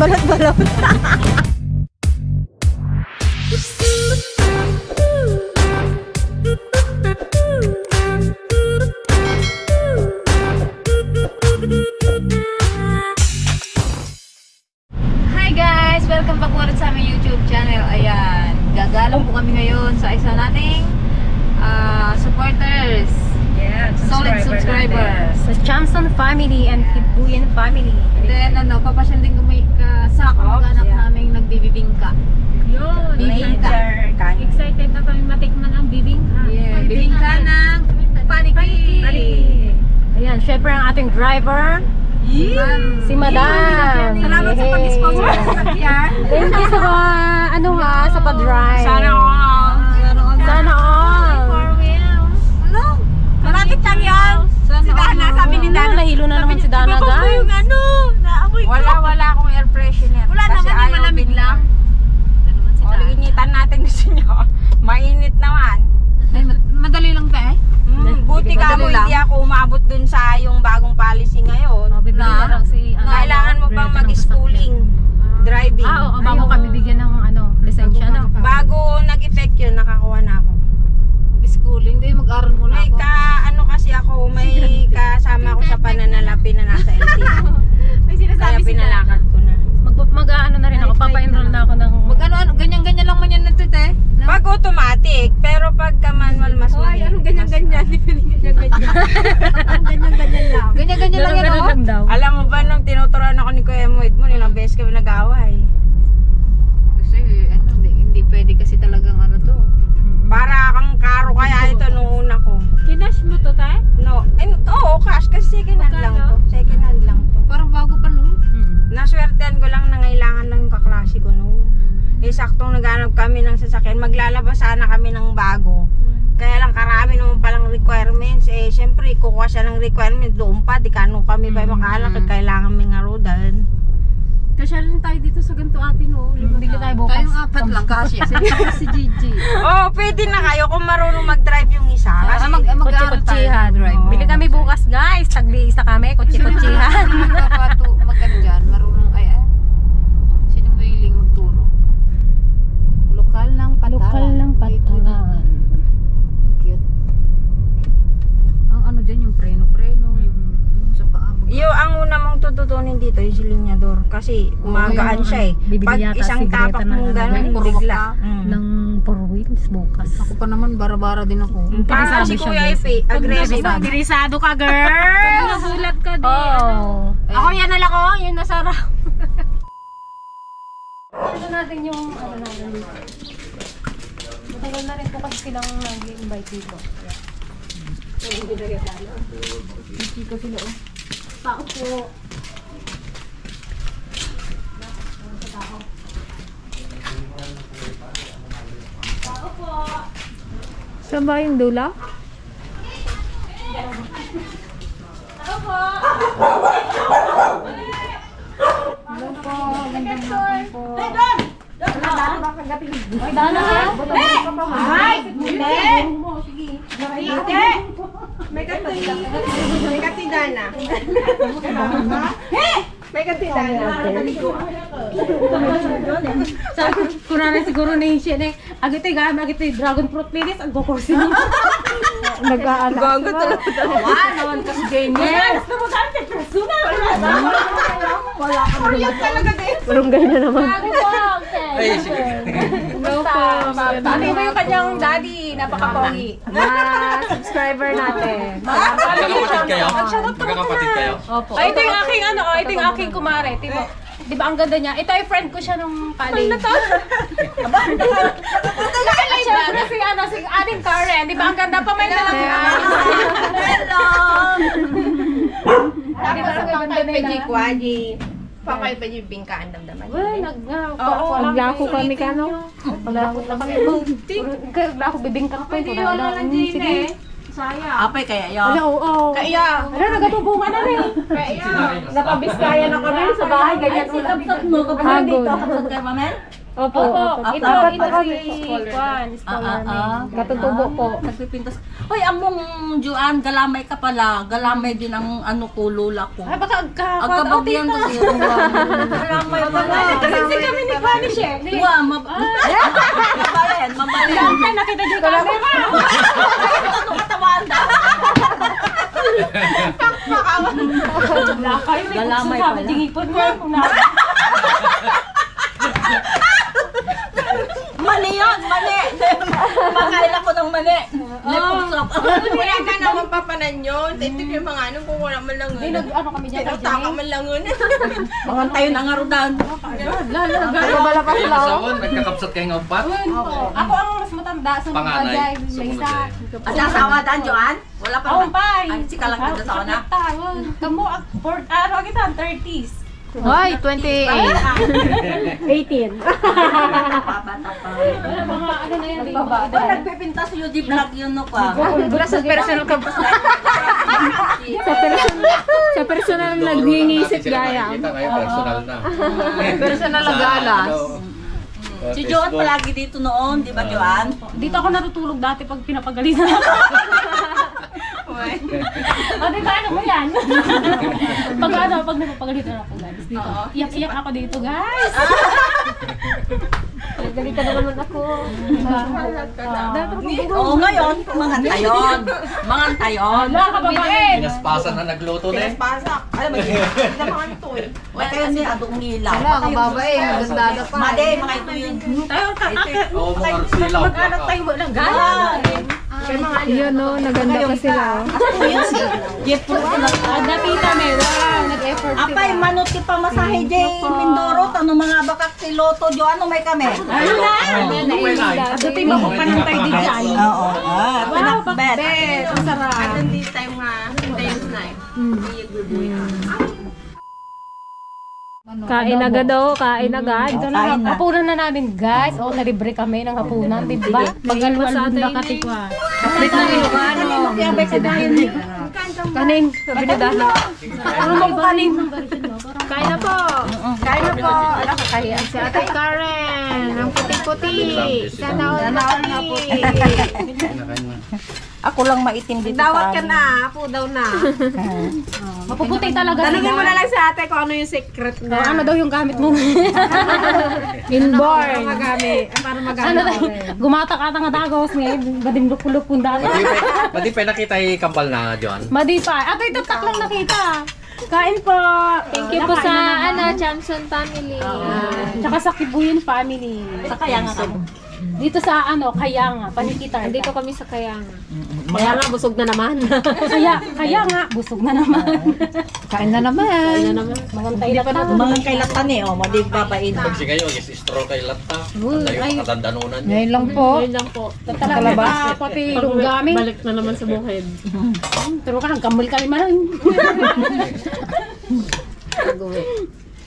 Balot-balot. Hi guys! Welcome back ulit sa aming YouTube channel. Ayan, gagalong po kami ngayon sa isa nating supporters. Yeah, Solid subscribers. Sa Johnson family and Kibuyan family. Then papasyal din kami sa kamag-anak naming nagbibibingka. Yun, Bibingka. excited na kami matikman ang bibingka. Yeah, bibingka ng paniki. Ayan, syempre ang ating driver, si Madam. Salamat sa pag-sponsor sa sakyan. Thank you sa sa pa-drive. Sana all. Sana all. Four wheels. Malapit lang yan. Si Dana, sabi ni Dana. Nahilo na naman si Dana, guys. Naamoy ko. Wala akong air freshener. Wala kasi naman, ayaw malamig binili. lang. O, initan natin gusto nyo. Mainit naman. Ay, madali lang ba eh? Buti ka mo, Madali lang. hindi ako umabot dun sa yung bagong policy ngayon. Bibili na lang si Kailangan mo pang mag-schooling, driving. Oo, bago kami bigyan ng lisensya na. Bago nag-effect yun, nakakuha na ako. Schooling, di mag-aral muna May ako. kasi ako, may kasama ko sa pananalapi na nasa LTO. May Kaya sinasabi si Dana. pinalakad ko na. Mag-ano na rin ako, papa-enroll na ako ng... Mag-ano, ganyan-ganyan lang man yan natin eh. Pag automatic, pero pagka manual mas mahirap. Anong ganyan-ganyan? Ganyan-ganyan lang. Ganyan-ganyan lang yan ako. daw. Alam mo ba nung tinuturuan ako ni Kuya Moid mo, ilang beses kami nag-away. Kasi hindi pwede kasi talagang ano to. Para kang karo kaya ito nung una ko. Kinash mo to, tay? No, oo, cash kasi second hand lang to. Second hand lang to. Parang bago pa no? Naswertean ko lang na ngailangan lang yung kaklase ko noon. Eh, saktong naghanap kami ng sasakyan. Maglalabas sana kami ng bago. Kaya lang karami naman palang requirements. Eh, syempre, kukuha siya ng requirements. Doon pa, di kano kami pa makaalak. Kailangan may ngarudan. Kasyalin tayo dito sa ganito atin, oh. Bili tayo bukas. Tayong apat lang kasi. Si Gigi. Oh, pwede na kayo kung marunong mag-drive yung isa. Kasi, Mag-aaral tayo. Kutsi-kutsihan. Drive. Bili kami bukas, guys. Tagli-isa kami, kutsi-kutsihan. Magkano dyan, marunong sinong willing magturo? Lokal ng patalan. Lokal ng patalan. Cute. Ang ano dyan, yung preno-preno, yung sa paa. ang una mong tututunin dito, yung silinyador. Kasi umagaan siya eh. Bibili Pag yata isang si Greta tapak ng mong gano'n, puro bigla. baka. Ng 4 wheels bukas. Ako pa naman, bara-bara din ako. Parang si Kuya Ife, aggressive. Interesado ka, girl! Nagulat ka din. Oo. Ako yan na lang, oh. Yung nasarap. Ito natin yung natin dito. Matagal na rin po kasi silang nag-invite dito. Dito sila, oh. Tao po. Tao po. Saan ba yung dula? Tao po. Hello po. Magandang hapon po. Ay, Dana ha? Ay! Hindi! Sige. May katidana. May katidana. Kunana siguro na yung siya na agitay dragon fruit linis ang kukursin niya. Nag-aala. Gago talaga. Naman kasi ganyan. Gusto mo kami personal. Wala ka talaga din. Parang ganyan naman. Ay, sige. Hello po. Ano ba yung kanyang daddy? Napaka-pogi. Subscriber natin. Magkakapatid kayo? Magkakapatid kayo? Opo. Ay, ito yung aking ito yung aking kumare. Di ba ang ganda niya? Ito ay friend ko siya nung college. Ano to? Siyempre si Aling Karen. Di ba ang ganda pa may nalang Hello! Tapos ang ganda na yun. Kwaji. Papay pa yung bingkaan damdaman. Well, Naglako kami ka, no? Naglako na kami. Naglako bibingkang pa yun. Sige. Apay kaya yun? Wala, oo. Kaya. Ano, nagatubungan na rin. Napabiskaya na kami sa bahay. Ganyan ulang. Hagod. Kapag kayo, mamel? Opo. Ito si Juan, scholar man. Katutubo po. Nagpipintas. Hoy, among Juan, galamay ka pala. Galamay din ang ano ko, lola ko. Ay, baka Agkabagyan ko siya. Galamay pala. Kasi kami ni Juan siya. Wa, mabalin, mabalin. Ay, nakita niyo yung camera. Ano katawan da? Wala kayo. Galamay Sabi, pala. tingipon mo. Mali yun, mali. Makaila ko ng mali. Lepusok. Wala ka na mapapanan yun. Titip yung mga ano kung wala man lang yun. Ano kami dyan? Tinutaka man lang yun. Mga tayo na nga rudan. Wala pa sila. Sawon, nagkakapsat kayo ng upat. Ako ang mas matanda sa mga Panganay. bagay. Sumunod Laysa. At asawa dan, Joan? Wala pa Oh, bye. Ay, si kalang ganda sa na. Kamu, ano kita, 30s. Hoy, 28. 18. Bata pa. Wala mga ano na yan. Ay, nagpipintas yung di vlog yun no pa. Sa personal ka sa personal naghingisip gaya. Kita ngayon, personal na. Personal na galas. Si Joan palagi dito noon, di ba Joan? Dito ako natutulog dati pag pinapagalitan ako. O, di ba ano ba yan? pag napapagalitan ako guys, dito. Iyak-iyak ako dito guys. Nagdalita naman ako. Oo, ngayon, mga tayon. Mga tayon. Wala ka babae. Pinaspasan na nagluto na eh. Pasak. Alam mo, hindi na mga ito eh. Wala tayo niya adong nilaw. Wala, kababae. Magandada pa. Made, mga ito yun. Tayo ka. Oo, mga arsilaw. Mag-anak tayo mo lang guys. Yun no, naganda pa sila. Napita me. Nag-effort sila. Apay, manot ki pa masahe Jay Mindoro. Ano mga bakak si Loto, Joan, ano may kami? Ayun na. Dati makupanang tayo di dyan. Oo. Wow, Bet. bakbet. Ang sarap. At hindi tayo nga, days na eh. Kain agad oh, kain agad. Ito na, hapunan na namin guys. Oh, nalibre kami ng hapunan, di ba? Pag-alwan na katikwa. Kapit ng Ilocano. Kanin. Sabi na dahil. Ano mo kanin? Kain na po. Kain na po. Ala, kakahiya. Si Ate Karen, ang puti-puti. Sana all puti. Ako lang maitim dito sa amin. Apo daw na. Mapuputi talaga Tanungin mo sila. na lang sa ate kung ano yung secret Oh, ano daw yung gamit mo? Inborn. Magamit. Para Ano magamit. daw? Gumatak ata nga dagos ngayon. Badim lukuluk pun dati. Madi pa nakita yung kampal na, John. Madi pa. Ato ito taklang nakita. Kain po. Thank you po sa Johnson family. Tsaka sa Kibuyan family. Sa kaya nga kamo. Dito sa Kayanga, Panikitar. Andito kami sa Kayanga. Kaya nga, busog na naman. Kaya nga, busog na naman. Kain na naman. Mangantay na pa na. Mga kailatan eh, oh, madig babain. Pag si kayo, is-straw kay Latta. Tayo, katandanunan niya. Ngayon lang po. Talaga pati lunggami. Balik na naman sa bukid. Pero ka, nagkambal kami man.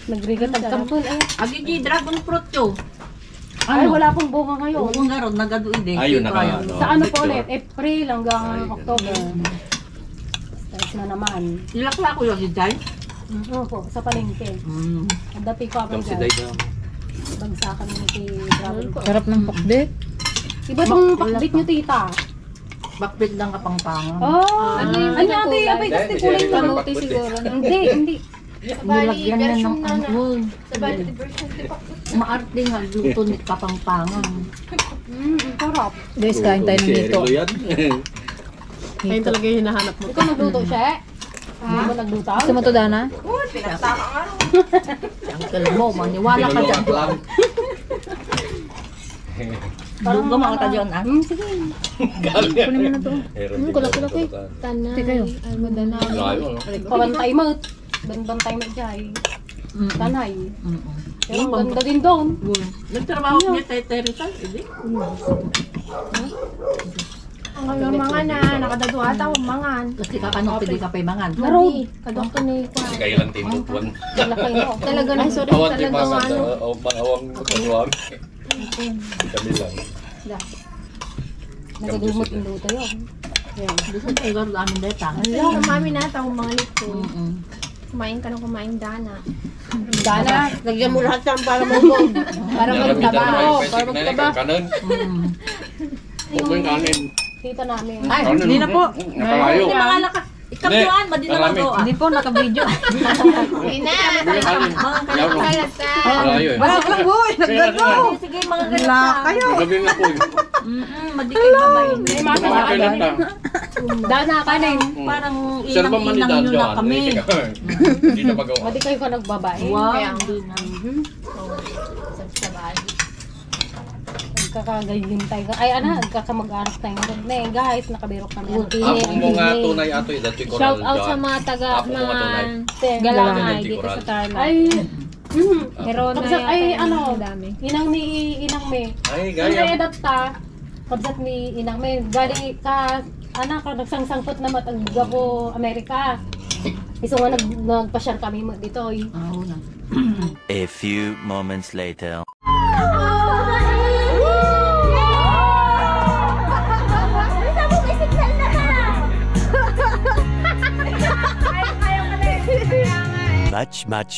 Nagrigat ang kampal. Agi dragon fruit yo. Ay, wala pong bunga ngayon. Oo nga ron, nagaduin din. Ayun na kaya. Sa ano po ulit? April hanggang October. Start na naman. Nilakla ko yun, Jay. Oo po, sa palengke. Ang dati ko ako Kam si guys. Day na. Bagsakan mo si Dragon. Sarap ng pakbet. Iba tong pakbit nyo, tita. Bakbit lang kapangpangan. Oh, ano ate, abay, kasi kulay na. Kamuti siguro. Hindi. Nilagyan niya ng ano. Maarte nga, luto ni kapangpangan. Sarap. Guys, kain tayo ng dito. Ayun talaga yung hinahanap mo. Ikaw nagluto siya? Hindi mo nagluto? Gusto mo to, Dana? Uncle mo, maniwala ka dyan. Doon ka mga tadyon, ah. Sige. Kunin mo na to. Kulak-kulak eh. Tanay. Ay, madana. Pabantay mo. Bantay mo dyan. Tanay. Pero ang ganda din doon. Nagtrabaho niya tayo Rizal, hindi? Ang mga na, nakadado ata akong mangan. Kasi kakanong pwede ka pa mangan. Narod. Kadok to ni Kwa. Kayo lang tinutuan. Malaki mo. Talaga na, sorry. Awan di Talaga pasang ano. na pangawang kanuwang. Kami lang. Nagadumot yung luto yun. Gusto tayo garo amin dito. Wala, mami na ata akong mga lito. Kumain ka ng kumain, Dana. Dana. Lagyan mo lahat yan para mabog. Para magtaba. Para magtaba. Kanan. Huwag yung kanin. Tita namin. Ay, hindi na po. Nakalayo. Hindi mga laka. Ikaw Joan, madi na lang to. Hindi po, naka-video. Ina! Nakalayo eh. Wala lang boy, nagano. Sige, mga ganun kayo. Gabi na po. Madi kayo babay. Kailan ta? Dana kanin. Parang Sir ba inang nyo manidad na kami. Hindi na magawa. Madi kayo ka nagbabae. Wow. Kaya hindi na. Nagkakagayin tayo. Ay, nagkakamag-anak tayo. Guys, nakabirok kami. Ako mo nga tunay ato eh. Dati koral Shout out sa mga taga Ako mo nga tunay. Galamay Dati dito koral. sa Tarlac. Ay, Pero na kabsat, ay, ang dami. inang me. Ay, Ang gaya. edad ta, kabsat ni inang me. Gali ka, anak, nagsangsangpot na matagga po Amerika. Iso nga nagpasyar kami dito. A few moments later.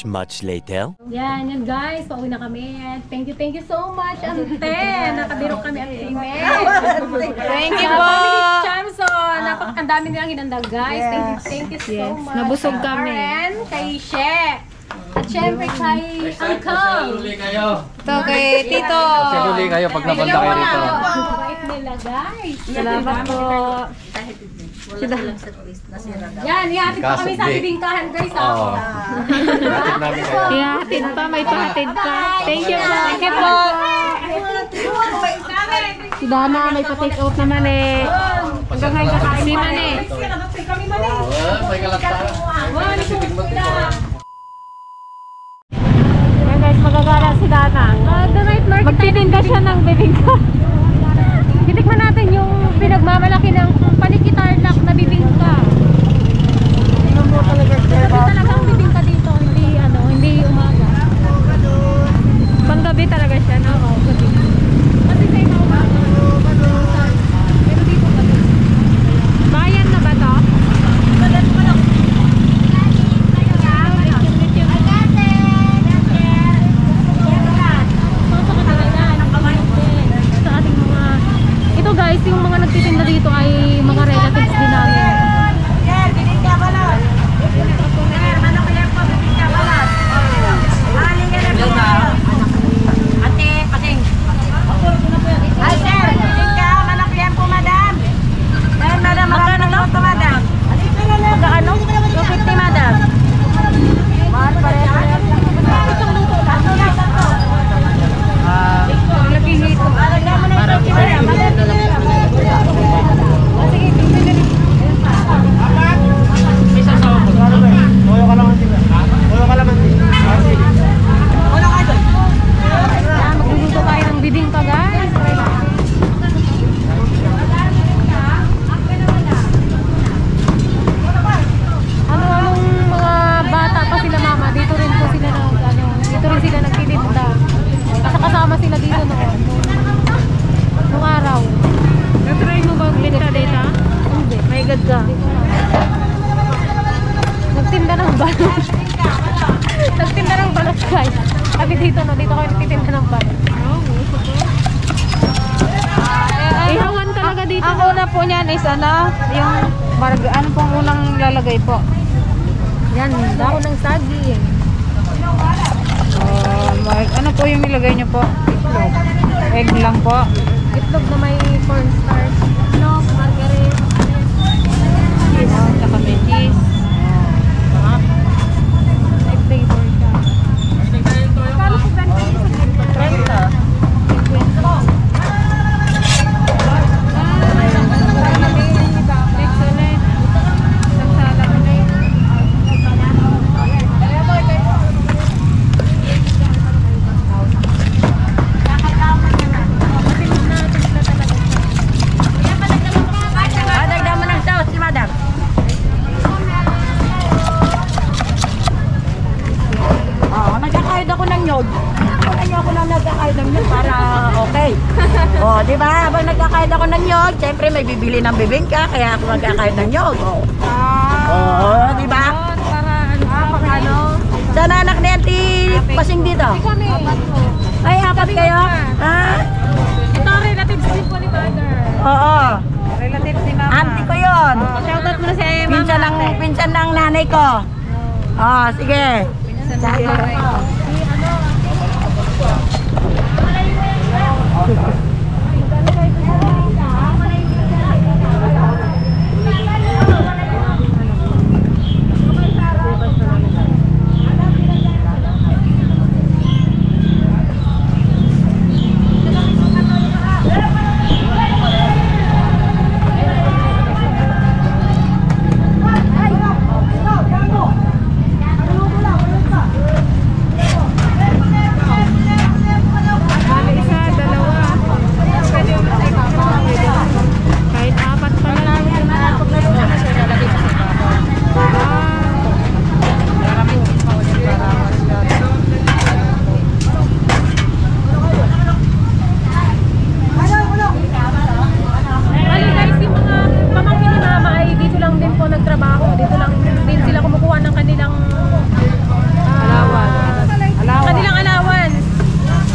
Much later. Yan guys, pauwi na kami. Thank you so much, Ante. Nakabirok kami at Ime. Thank you po. Family Charmson. Ang dami nilang hinanda guys. Thank you so much. Nabusog kami. Karen, kay She. At syempre kay Uncle. Uli kayo. Ito kay Tito. Uli kayo pag napunta kayo rito. Ang bait nila guys. Salamat po. Yan, ihatid po kami sa bibingkahan guys. Oo. Hatid namin kayo. Ihatid pa, may pahatid ka. Thank you po. Thank you po. Si Dana, may pa-take out naman eh. Hanggang ngayon kakain Si Mane. kami Mane. May kalata. Ayan guys, magagala si Dana. The night market. Magtitinda siya ng bibingka. Titikman natin yung pinagmamalaki ng Paniki Tarlac na bibingka. Gabi talaga ang bibingka dito, hindi umaga. Panggabi talaga siya, no? Oo, gabi. Kasi sa iba umaga. Pero dito gabi. Bayan na ba to? Sa ating mga... Ito guys, yung mga nagtitinda dito ay mga relatives din namin. Magluluto tayo ng bibingka guys. Anong mga bata pa sila mama, dito rin po sila dito rin sila nagtitinda. Kasama sila dito noon. Nung araw. Natry mo ba magtinda dito? Hindi. May gad ka. Nagtinda ng balot. Nagtinda ng balot guys. Kami dito dito kayo nagtitinda ng balot. Ihawan talaga dito. Ang una po niyan is ano pong unang lalagay po? Yan, dahon ng saging. Ano po yung nilagay niyo po? Itlog. Egg lang po. Itlog na may cornstarch. Itlog, margarine. Tsaka may cheese. May flavor siya. Kano po ba yung isa? 50. Nagkakahid ako ng nyog. Ayoko lang nagkakahid ng nyog para okay. O, di ba? Habang nagkakahid ako ng nyog, syempre may bibili ng bibingka, kaya ako nagkakahid ng nyog. O, di ba? Para ano? lasing dito? Kami. Ay, apat kayo? Ha? Ito, relatives din po ni Father. Oo. Relatives ni Mama. Auntie ko yun. Shoutout mo na si Pinsan ng nanay ko. Oh, sige. Kahit apat pa lang. Bali guys, yung mga pamangkin ni Mama ay dito lang din po nagtrabaho. Dito lang din sila kumukuha ng kanilang kanilang allowance.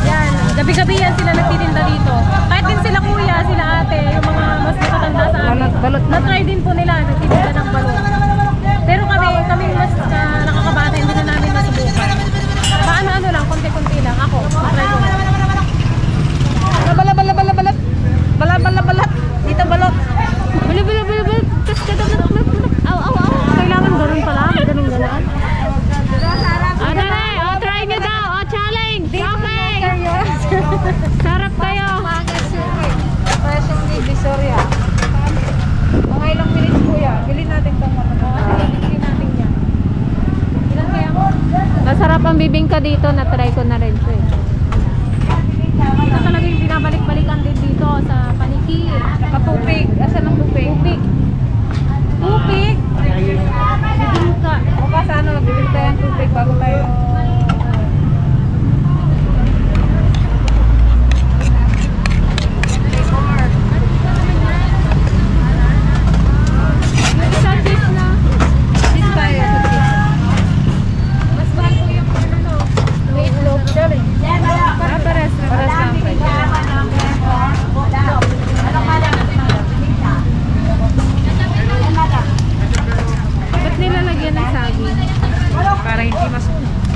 Yan, gabi-gabi yan sila nagtitinda dito. Kahit din sila kuya, sila ate, yung mga mas matatanda sa amin. Na-try din po nila, nagtitinda ng balot. Pero kami mas nakakabata, hindi na namin nasubukan. Paano-ano lang, konti-konti lang. Ako, na-try ko. Balat. Dito balot. Balot. Tapos kadang-kadang. Aw. Kailangan ganun pala. Ganun. Dali. Try nyo daw. Challenge. Okay. Sarap kayo. Presyon ni Visoria. Mga ilang minutes po yan. Bilhin natin itong Bilhin natin yan. Ilan kaya mo? Masarap ang bibingka dito. Na-try ko na rin. Ito talaga yung binabalik-balikan din dito sa paniki. Katupig. Asan ang tupig? Tupig? Bibingka. O ka sa ano, bibili tayo ng tupig bago tayo. Isa cheese na. Cheese tayo sa cheese. Mas mahal po yung may itlog. Pares lang. Ba't nilalagyan ng saging? Para hindi masunog.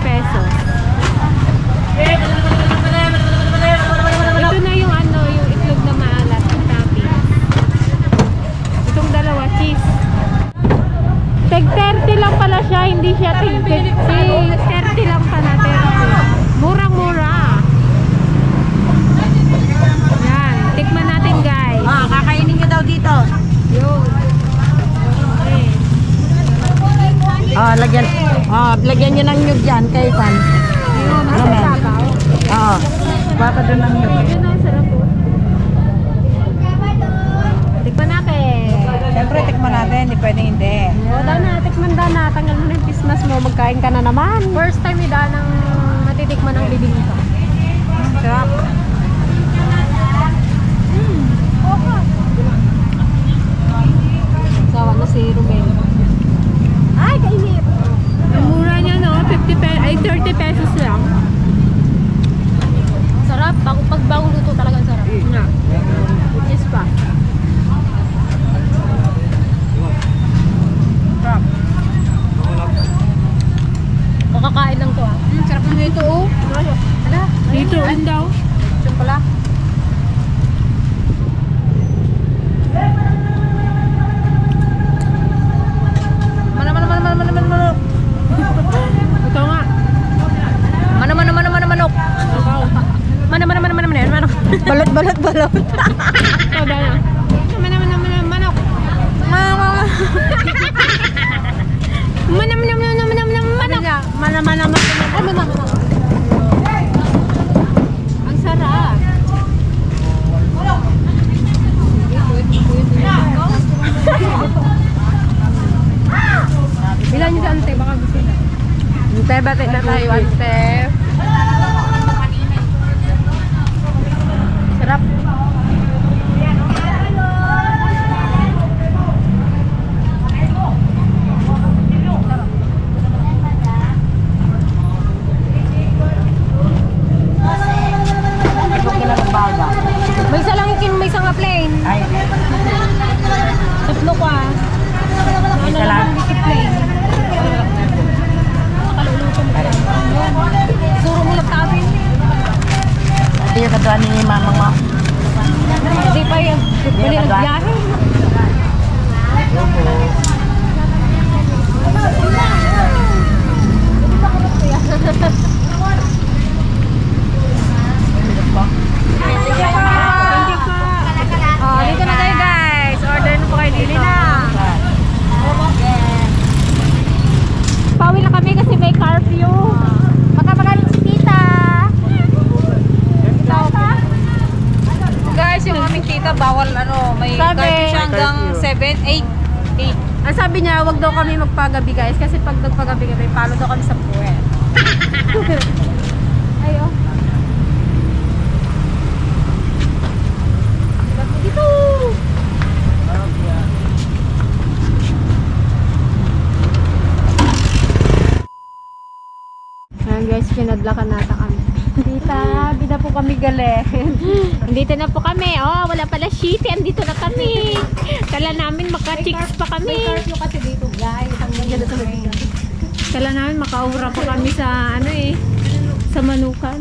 pesos. Ito na yung ano, yung itlog na maalat, yung topping. Itong dalawa, cheese. Tag 30 lang pala siya, hindi siya tig 50. 30 lang pala, 30. Murang-mura. Yan, tikman natin guys. Kakainin nyo daw dito. Yun. Okay. Lagyan nyo ng nyug dyan, kay Pan. Ayun, nasa Amen. sabaw. Baka doon ng nyug. Yun ang sarap po. Tikman natin. Siyempre, tikman natin, hindi pwedeng hindi. O, Dana, tikman Dana. Tanggal mo na yung pismas mo. Magkain ka na naman. First time ni Dana natitikman ng bibingka. Sarap. Sawa na si Ruben. Ay, kainip. Ang mura niya, no? 30 pesos lang. Sarap. Pag bagong luto talaga sarap. Na. Yes pa. Sarap. Makakain lang to, ah. Sarap na ito, oh. Ala, dito rin daw. Ito pala. Ito nga. Manok. Manok. Balot. Ito, Dana. Manok. Manok. Ang sarap. Bilan niyo sa ante, baka gusto na. Ante, batik na tayo, ante. Sarap. May isa lang may isang nga plain. Ay, Tatlo ko, ah. Ano isa lang. lang ang plain. Nakaluluto mo. Suro mo lang tabi. ito yung kaduan ni mamang mo. Hindi pa yan. Bali ang biyahe. Oh, dito na tayo guys. Order na po kayo dito. Pauwi na kami kasi may curfew. Baka magaling si tita. Guys, yung aming tita, bawal may Sabi. curfew siya hanggang 7, 8. Ang sabi niya, wag daw kami magpagabi guys kasi pag nagpagabi kami, palo daw kami sa puwet. Ayo. Dito. Ayan guys, pinadlakan nata kami. Tita, di na po kami galing. Andito na po kami. Oh, wala pala shitty. Andito na kami. Kala namin maka-chicks pa kami. May curfew kasi dito guys. Kala namin makaura pa kami sa sa Manukan.